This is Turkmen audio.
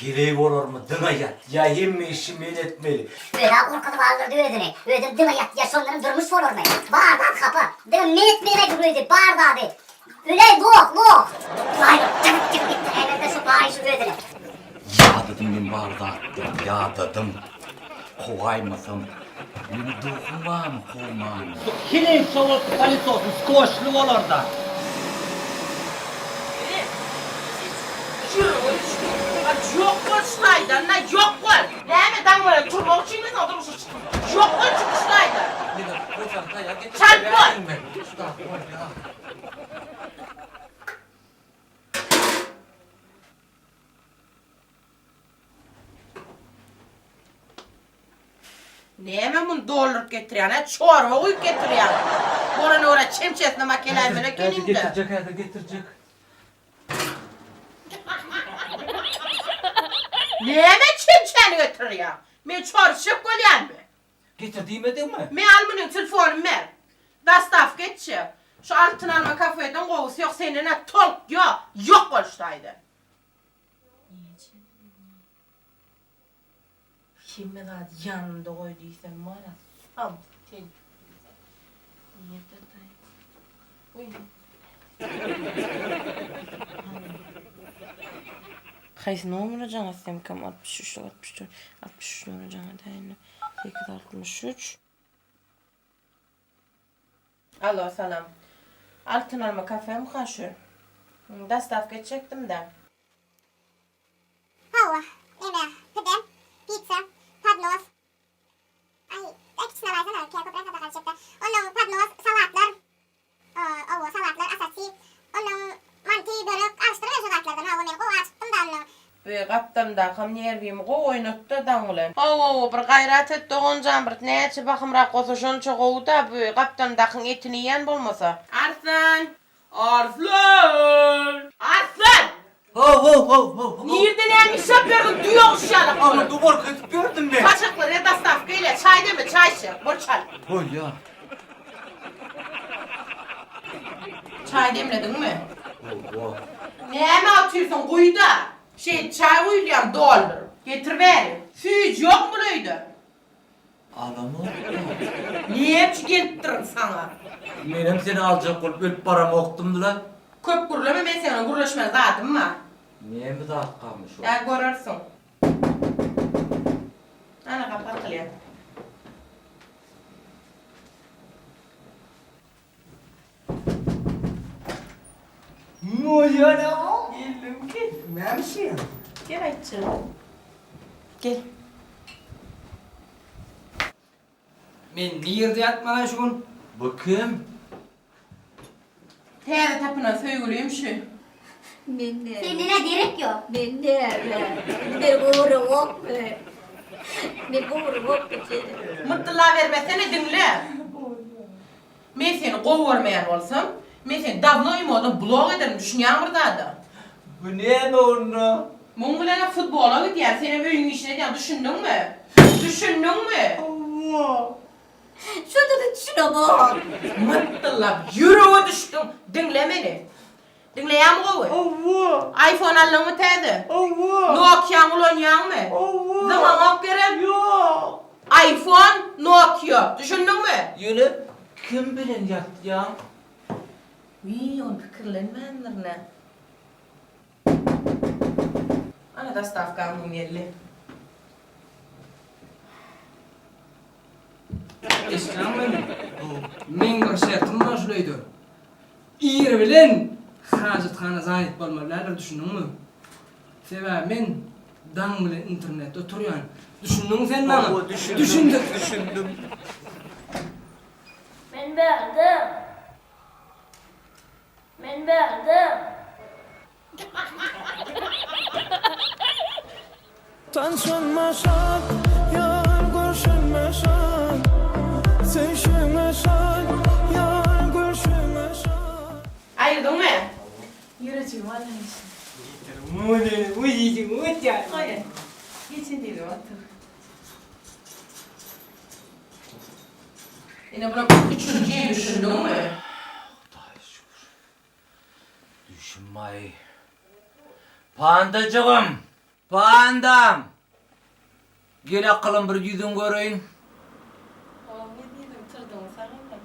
Heleý bolarmy diňe ýatýa hemme işi men etmeli. Özä gorkuzyp aldyrdy özüni. Özem diňe ýatýa şondanam durmuş bolarmy. Bar zat hapa. Diňe men etmeli aýdyp özi bar zady. Öläý loh loh. Hudaý bir jygyp jygyp etdiräýmezde şu baýşy özüne. Ýadadym men bar zatdan ýadadym. Kowaýmasam meni duhum barmy kowmana. Heleý sowuk palitosy skoçly bolarda. Ýürege düşdüm. A ýok bol şu taýdan-da, ýok bol! Näme, daň bilen turmak üçinmi saňa durmuşa çykdym? Ýok bol, çyk şu taýdan! Çalt bol! Näme muny dolduryp getirýän, hä? Çorba guýup getirýäň. Bolana görä çemçesinem akeläýmeli ekeniň-dä. Getirjek häzir, getirjek. Näme çemçäni getirýäň? Men çorba içjek bolýanmy? Getir diýmediňmi? Me al munyň telefonyny ber. Dostawka etjek. Şu Altyn alma kafeden gowusy ýok, senden-ä tolk ýok. Ýok bol şu taýdan. Hemme zady ýanynda goý diýsem mana samsyk telpek diýsem. Nirde daýy? Goý. Haýsy nomere jaň etsemkäm 63 64 63 nomere jaň edäýin. 863 Alo salam. Altyn alma kafemka şu? Dostawka etjekdim-de. Hawa, neme, pide, pitsa, podnos. Aý, kiçisini alaýsana, kä köpräk zat galyşýakda. Onnoň podnos, salatlar, owo, salatlar, assorti. Onnoň manty, börek, alyşdyryber şo zatlardan. Hawa, men gowy açypdym-da onnoň. Bu gapdalymdakam nerwimi gowy oýnatdy daň bilen. Hawa, bir gaýrat et doganjan bir näçe bahymrak bolsa şonça gowy-da bu gapdalymdakyň etini iýen bolmasa. Arslan! Arslan! Arslan! How how how how. Nirde näme iş ýapýarsyň düýe guş ýalak bolup. Aňyrda gorky edip ýördüm men. Saçaklara dostawka gelýär çaý deme çaý içjek bol çal. Bolýa. Çaý demlediňmi? Hawa. Näme otyrsyň guýda. Şeýdip çaý guýulýamy dolduryp. Getir bäri. Süýji ýokmy bul öýde? Alamokmy? Näme üçin gelipdirin saňa? Menem seni aljak bolup ölüp baramokdym-la. Köp gürleme, men seň bilen gürleşmeli zadym bar. Näme zatkamyş ol? Hä, görersiň. Ana, gapy kakylýar. Bolýar-a. Geldim, gel. Näme işiň? Gel aýtjak. Gel. Men nirde ýatmaly şu gün? Bu kim? Täze tapynan söýgülim şu. Men näme? Senden-ä derek ýok. Men näme? Men gowragokmy? Men gowragokmy seni? Mytdylabermesene diňle. Men seni gowy görmeýän bolsam, men seni dawno imodan blok ederdim düşünýäňmi bir zada? Bu näme onda? Muň bilenem futbola gidýän, senem öýüň işini edýäň düşündiňmi? Düşündiňmi? Hawa. Şonda-da düşünemok. Mytdyllap ýürege düşdüň, diňle meni. Diňleýäňmi gowy? Hawa. Iphone aldyňmy täze? Hawa. Nokiaňy ulanýaňmy? Hawa. Zyňaňok gerek? Ýok. Iphone, Nokia. Düşündiňmi? Ýöne kim bilen ýatýaň? Wiý, ony pikirlenmändirin-ä. Ana dostawkaň gün geldi. Eşitýäňmi meni? Meň bir şertim bar şul öýde. Ir bilen hajathana zanit bolmaly däldir düşündiňmi? Sebäbi men daň bilen internetde oturýan. Düşündiňmi sen maňa? Hawa düşündim. Düşündim. Düşündim. Men bärde. Men bärde. Tanşanma şat, ýar görşenme şat, Söýşüňe şat, ýar gülşüňe şat. Aýyrdyňmy? Ýürejigimi alaýyn şuny. Goý. Geçen diýdim otur. Ine bular üçünji ýyl düşündiňmi? Hudaýa şükür. Düşünmaý. Pandajygym! Pandam! Gel akylym bir ýüzüň göreýin. Ow, ezizim, turduňy sagynda.